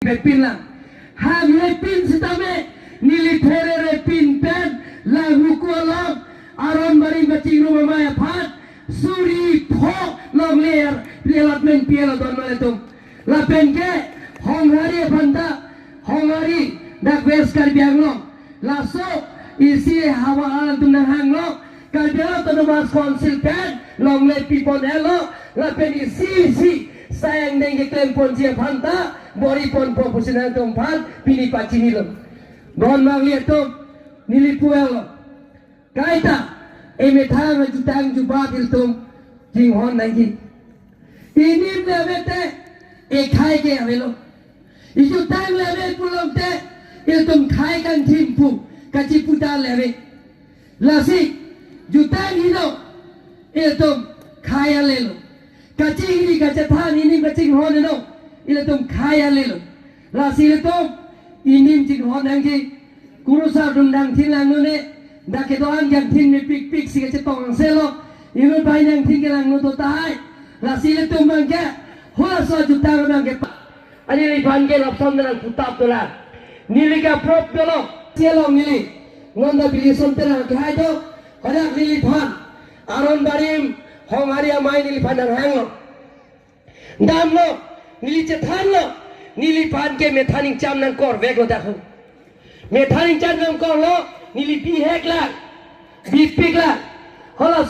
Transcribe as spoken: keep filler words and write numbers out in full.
Pepin lang. Hang hepin sitame neli pherere pin pen lang huku along Aron Barim kachingrum amei aphan suri pho longle allotment pilo don male atum. Lapen ke Honghari aphan ta, Honghari dak West Karbi Anglong. Laso isi havar alanglitum nanghanglo, Karbi Anglong Autonomous Council pen longle pipon elo, lapen isi isi sai angdeng keklem ponji aphan ta bor-i ponpo pusi nangtum aphan pini pachinilo. Don mangli atum, neli pu elo. Kaita, emethang ajutang jubat ilitum chinghon nangji. Inim le ave te, ekhai ke avelo. Ijutang le ave pulote, ilitum khai kangthim pu, kachipu ta le ave. Lasi, jutang helo, ilitum khai alelo. Kachingri kachethan inim kachinghon helo, ilitum khai alelo. Lasi ilitum inim chinghon nangji, kurusar atum nangthin langno ne, dak kedo-an kangthin mepikpik si kachetong angselo, imun pai nangthin kelangno to tahai. Lasi ilitum abangke, halaso ajutang abangke pa. Ani neliphan ke lapuson nang putap dolang. Neli ke approve dolo. Chelong neli. Nonda bili son terang kehai do. Hadak neliphan. Aron Barim, Honghari amei neliphan nanghanglo. Damlo, neli chethanlo. Neliphan ke methan ingcham nangkorveklo dak ho. Methan ingcham nangkorlo, neli bihek lang. Bipik lang. Hala